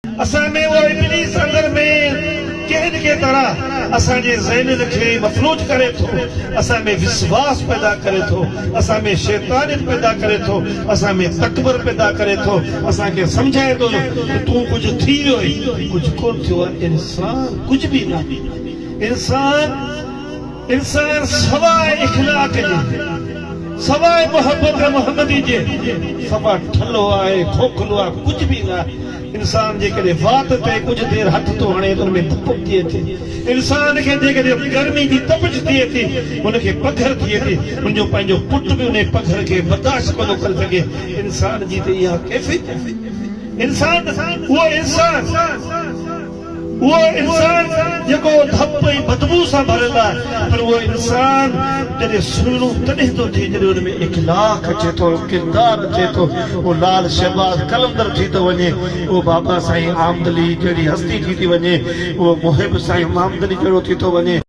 اسان ۾ اهو ابليس اندر ۾ ڪنهن نه ڪنهن طرح اسان جي ذهنن کي مفلوج ڪري ٿو، اسان ۾ وسواس پيدا ڪري ٿو، اسان ۾ شيطانيت پيدا ڪري ٿو، اسان ۾ تڪبر پيدا ڪري ٿو، اسان کي سمجهائي ٿو ته تون ڪجهه ٿي ويو آهين، ڪجهه ڪونه ٿيو آهي، انسان ڪجهه به ناهي، انسان. انسان سواء اخلاق جي، سواء محبت محمدي جي صفا ٺلهو آهي، کوکلو آهي، ڪجهه به نه آهي. انسان جيڪڏهن وات تي ڪجهه دير هٿ ٿو هڻي ته ان ۾ ڌپ ٿي اچي. انسان کي جيڪڏهن گرمي جي تپش ٿئي ٿي، ان کي پگهر ٿئي ٿي، ان جو پنهنجو پٽ به انهي پگهر کي برداشت ڪونه ٿو ڪري سگهي. انسان جي ته اها ڪيفيت آهي. انسان، اهو انسان. اهو انسان جيڪو ڌپ ۽ بدبوء سان ڀريل آهي پر اهو انسان جڏهن سهڻو تڏهن ٿو ٿئي جڏهن ان ۾ اخلاق اچي ٿو، ڪردار اچي ٿو، اهو لال شهباز قلندر ٿي ٿو وڃي، اهو بابا سائين آمدلي جهڙي هستي ٿي ٿي وڃي، اهو محب سائين مامدلي جهڙو ٿي ٿو وڃي.